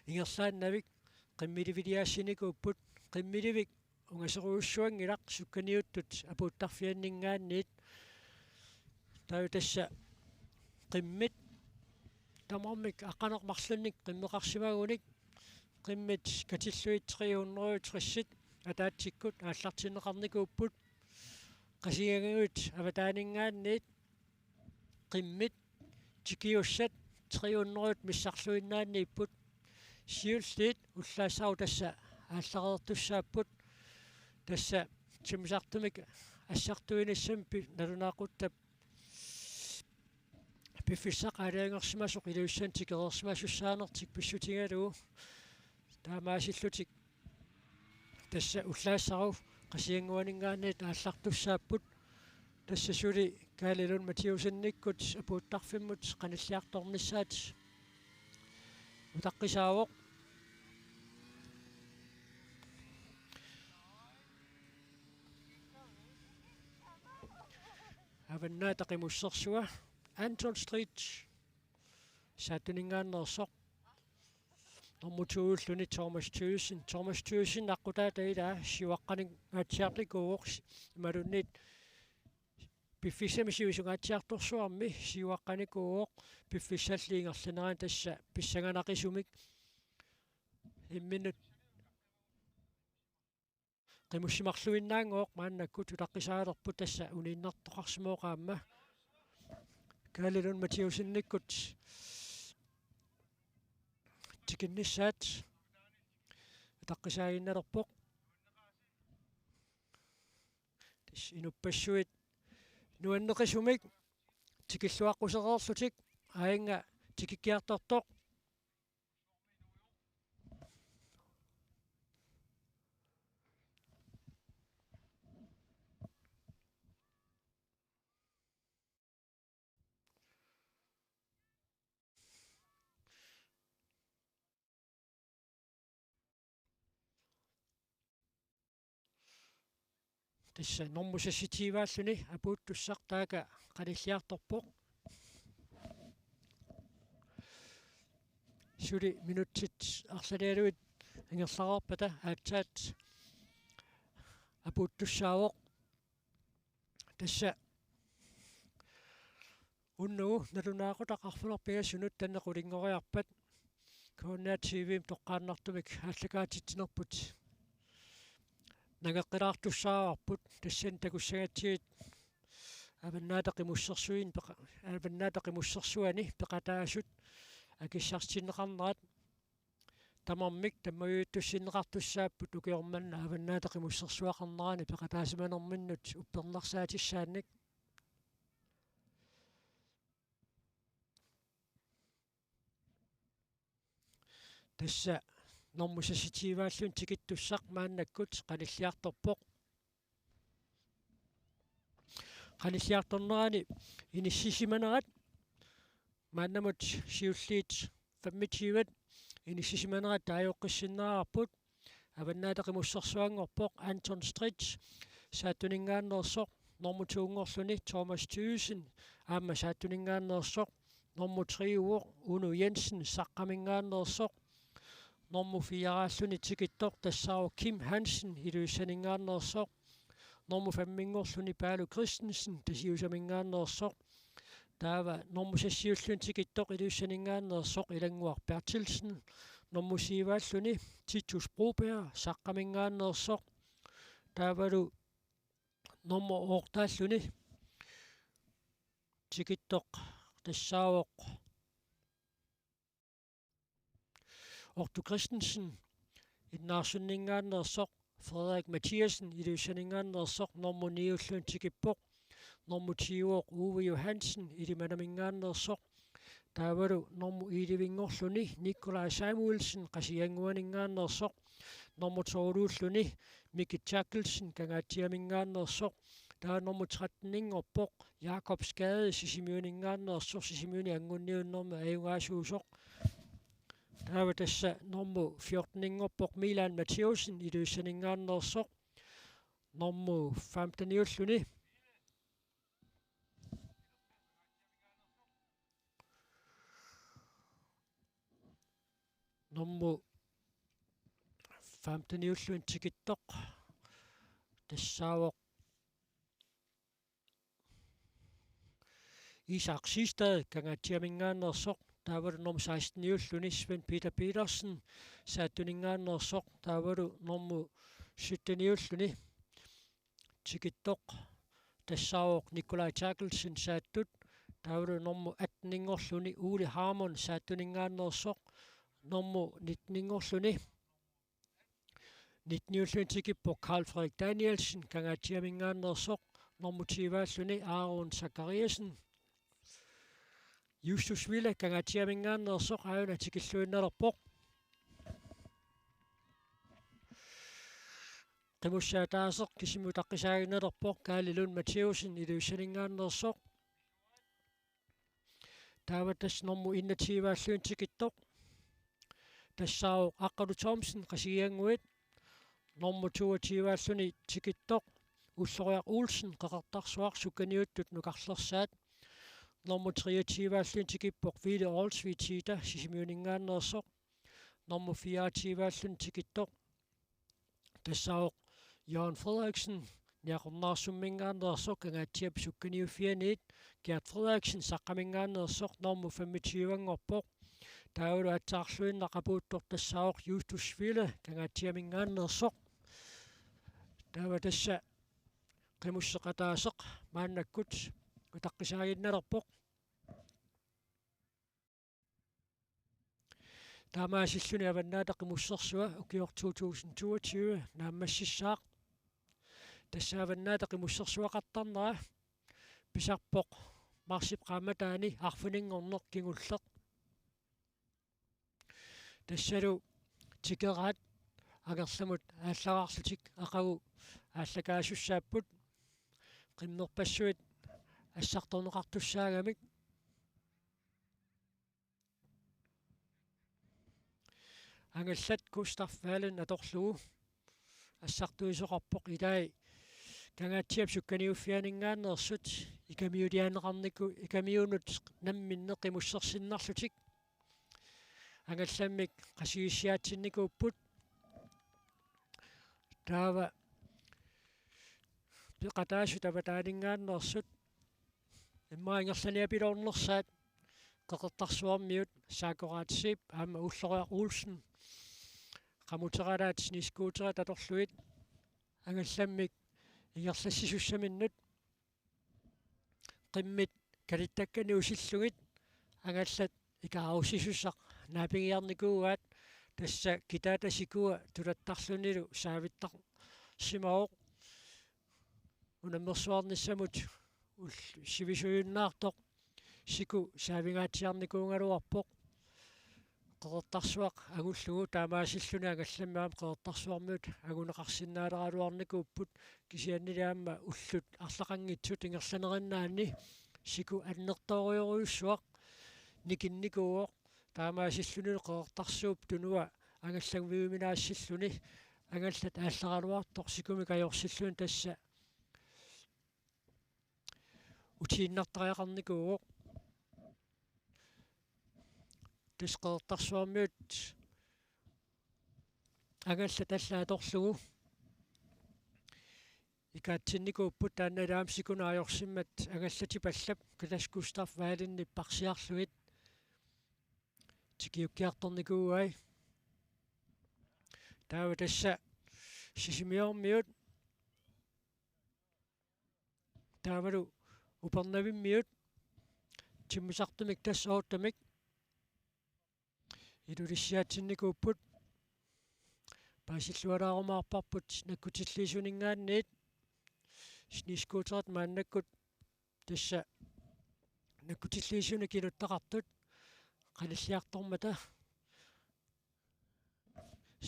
ingerlaannavik qimmiliviliaassinikuupput, qimmilivik ungasorujussuanngilaq sukkaniuttut apuuttarfianninngaanniit. Taava tassa qimmit tamarmik aqqaneq-marlunnik qimmeqarsimagunik qimmit katillugit tre hundrede tres-it ataatsikkut aallartinneqarnikuupput, Qasigiannguit avataaninngaanniit qimmit tikiussat tre hundrede missarluinnaanniipput. Siulliit ullaassaavoq tassa aallareertussaapput. Tassa timmisartumik assartuinissami pi-, nalunaaquttap piffissaq aalajangersimasoq Ilulissani tikereersimasussaanertik pissutigalugu taamaasillutik tassa ullaassaavoq Qasigiannguaninngaanniit aallartussaapput. Tassa suli Kaali Lund Mathiussenikkut apuuttarfimmut qanilliartornissaat utaqqisaavoq. Avannaata Qimussersua, Anton Street Saattuninngaanneersoq. Normu to-ulluni Thomas Thyssen. Thomas Thyssen aqqutaata ilaa siuaqqaningaatsiarnikuuvoq imaluunniit piffissami sivisungaatsiartorsuarmi siuaqqanikuuvoq piffissalli ingerlanerani tassa pissanganaqisumik. Imminut qimussimarluinnaanngooq maannakkut utaqqisaalerput, tassa uniinnartoqarsimavoq aamma. Kaali Lund Mathiussenikkut tikinnissaat utaqqisaaginnalerpoq. Tassa inuppassuit nuanneqisumik tikilluaqqusereerlutik, aajunga tikikkiartortoq. Tassa normu seksogtyve-alluni apuuttussaq taaka qanilliartorpoq. suli minutsit arlalialuit ingerlareerpata aatsaat apuuttussaavoq. Tassa unnugu nalunaaqutaq arfineq-pingasunut tanneq ulinngoriarpat K N R T V-mi toqqaannartumik aallakaatitsinerput nangeqqilaartussaavarput, tassani takussagatsigit Avannaata Qimussersuani peqa-, Avannaata Qimussersuani peqataasut akissarsitinneqarnerat tamarmik tammavittussinneqartussaapput ukioq manna Avannaata Qimussersuaqarnerani peqataasimanerminnut uppernarsaatissaannik. Tassa normu seksogtyve-alluni tikittussaq maannakkut qanilliartorpoq. Qanilliartornerani inissisimanerat maannamut siulliit femogtyve inissisimanerat taajoqqissinnaavarput. Avannaata Qimussersuanngorpoq Anton Stritch Saattuninngaanneersoq, normu to-nngorluni Thomas Thygesen aamma Saattuninngaanneersoq, normu tre-uvoq Uno Jensen Saqqaminngaanneersoq, normu fire-alluni tikittoq tassaavoq Kim Hansen Ilulissaninngaanneersoq, normu fem-inngorluni Paalo Christensen Tasiusaminngaanneersoq, taava normu seks-iulluni tikittoq Ilulissaninngaanneersoq Ilannguaq Berthelsen, normu syv-alluni Titus Broberg Saqqaminngaanneersoq, taavalu normu otte-alluni tikittoq tassaavoq Otto Christensen Innaarsunninngaanneersoq, Frederik Mathiassen Ilulissaninngaanneersoq, normu ni-ulluni tikippoq normu ti-uvoq Uwe Johansen Ilimanaminngaanneersoq, taavalu normu elleve-nngorluni Nikolaj Samuelsen Qasigiannguaninngaanneersoq, normu tolv-ulluni Miki Terkelsen Kangaatsiaminngaanneersoq, taava normu tretten-inngorpoq Jakob Skade Sisimiuninngaanneersoq, Sisimiuni angunniunnermi ajugaasuusoq. Taava tassa normu fjorten-inngorpoq Milan Matthäusen Ilulissaninngaanneersoq, normu femten-iulluni normu femten-iulluni tikittoq tassaavoq Isak Siegstad Kangaatsiaminngaanneersoq, taavalu normu seksten-iulluni Svend Peter Petersen Saattuninngaanneersoq, taavalu normu sytten-iulluni tikittoq tassaavoq Nikolaj Terkelsen Saattut, taavalu normu atten-inngorluni Ole Harmon Saattuninngaanneersoq, normu nitten-inngorluni nitten-iulluni tikippoq Carl Frederik Danielsen Kangaatsiaminngaanneersoq, normu tyve-alluni Aaron Zachariasen Justus Ville Kangaatsiaminngaanneersoq, aajuna tikilluinnalerpoq. Qimussaataaseq kisimik utaqqisaaginnalerpoq Kaali Lund Matthäusen Ilulissaninngaanneersoq. Taava tassa normu enogtyve-alluni tikittoq tassaavoq Aqqalu Thomsen Qasigiannguit, normu toogtyve-alluni tikittoq Ulloriaq Olsen Qeqertarsuaq, sukkaniuttut nukarlersaat, normu treogtyve-alluni tikippoq Ville Olsvig Tita Sisimiuninngaanneersoq, normu fireogtyve-alluni tikittoq tassaavoq Jørgen Frederiksen Niaqornaarsumminngaanneersoq, Kangaatsiap sukkaniuffianiit Gert Frederiksen Saqqaminngaanneersoq, normu femogtyve-nngorpoq. Taavalu aatsaarluinnaq apuuttoq tassaavoq Justus Ville Kangaatsiaminngaanneersoq. Taava tassa qimusseqataaseq maannakkut utaqqisaaginnalerpoq. Taamaasilluni Avannaata Qimussersua ukioq to tusind toogtyve naammassissaaq. Tassa Avannaata Qimussersuaqartarnera pisarpoq marsip qaammataani arfininngorneq kingulleq. Tassalu tikeraat angerlamut aallaraarlutik aqagu aallakaasussaapput. Qimmerpassuit assartorneqartussaagamik. Angallat Gustav Wallin atorlugu assartuisoqarpoq, ilai Kangaatsiap sukkaniuffianinngaanneersut ikamiuliaanneqarniku-, ikamiunut namminneq qimussersinnarlutik. angallammik qasigissiaatsinnikuupput. Taava peqataasut avataaninngaanneersut immaqa ingerlaniapiloornersaat Qeqertarsuarmiut Saakkoraatip aamma Ulloriaq Olsen qamuteralaat snescooterit atorlugit angallammik ingerlassisussaminnut qimmit kalittakkanik usillugit angallat ikaarusisussaq naapigiarnikuugaat, tassa kitaata sikua tulattarlunilu saavittarsimavoq. Unammersuarnissamut ul-, sivisujunnaartoq siku saavingaatsiarnikuugaluarpoq. Qeqertarsuaq angullugu taamaasilluni angallammi aamma Qeqertarsuarmiut anguneqarsinnaaleraluarnikuupput, kisiannili aamma ullut arlaqanngitsut ingerlanerinnaanni siku annertoorujorujussuaq nikinnikuuvoq. Taamaasillunilu Qeqertarsuup tunua angallannguiuminaassilluni angallat aallaraluartoq sikumik ajorsilluni tassa utiinnartariaqarnikuuvoq. Tassa Qeqertarsuarmiut angallat allat atorlugu ikaatsinnikuupput, taanna ilaamsikunut ajorsimmat angallatip allap Claus Gustaf Valenip parsiarlugit tikiukkiartornikuuai. Taava tassa Sisimiormiut taavalu Upernavimmiut timmisartumik tassa ottemik ilulissiaatsinnikuupput. Paasillualaarumaarparput nakkutilliisuninngaanniit. Snescooterit maannakkut tassa nakkutilliisunik inuttaqartut qanilliartormata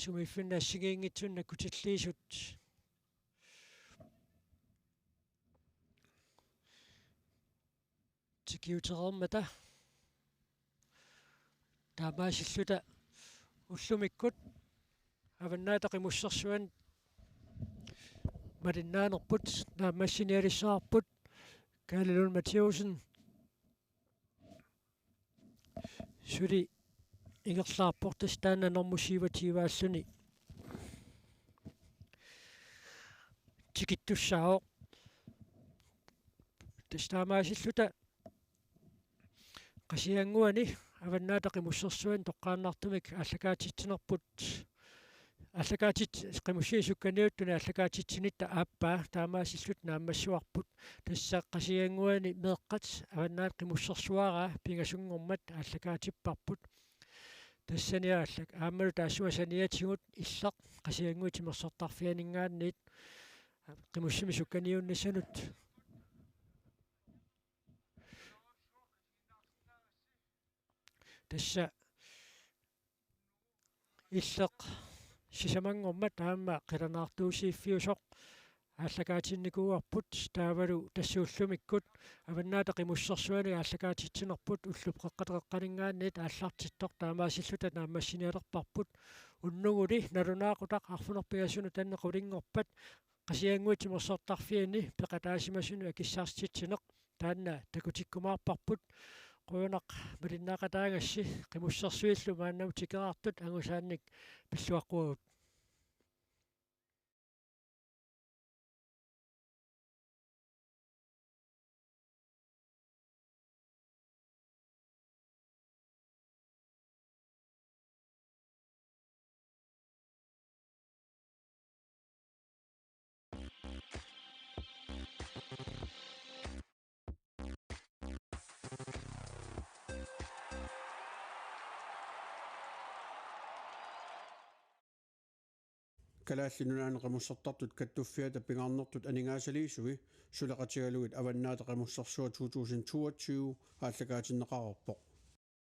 sumiiffinni assigiinngitsunik nakkutilliisut tikiutereermata. Taamaasilluta ullumikkut Avannaata Qimussersuani malinnaanerput naammassinialissavarput. Kalle Lund Mathæussen suli ingerlaarpoq, tassa taanna normu syvogtyve-alluni tikittussaavoq. Tassa taamaasilluta Qasigiannguani Avannaata Qimussersuani toqqaannartumik aallakaatitsinerput, aallakaatit-, qimussinit sukkaniuttuni aallakaatitsinitta aappaa taamaasilluta naammassivarput. Tassa Qasigiannguani meeqqat Avannaata Qimussersuaraa pingasunngormat aallakaatipparput. Tassani aallak-, aammalu taassuma saniatigut Illeq Qasigiannguit Timersortarfianinngaanniit qimussimik sukkaniunnissanut. Tassa Illeq sisamanngormat aamma qilanaartuusiiffiusoq aallakaatinnikuuarput, taavalu tassa ullumikkut Avannaata Qimussersuani aallakaatitsinerput ullup qeqqata qeqqaninngaanniit aallartittoq taamaasilluta naammassinialerparput. Unnuguli nalunaaqutaq arfineq-pingasunut taanna qulinngorpat Qasigiannguit Timersortarfianni peqataasimasunut akissarsitsineq taanna takutikkumaarparput. Qujanaq malinnaaqataagassi, Qimussersuillu maannamut tikeraartut angusaannik pilluaqquagut. Kalaallit Nunaanni Qimussertartut Kattuffiata pingaarnertut aningaasaliisui suleqatigalugit Avannaata Qimussersua to tusind toogtyve aallakaatinneqareerpoq.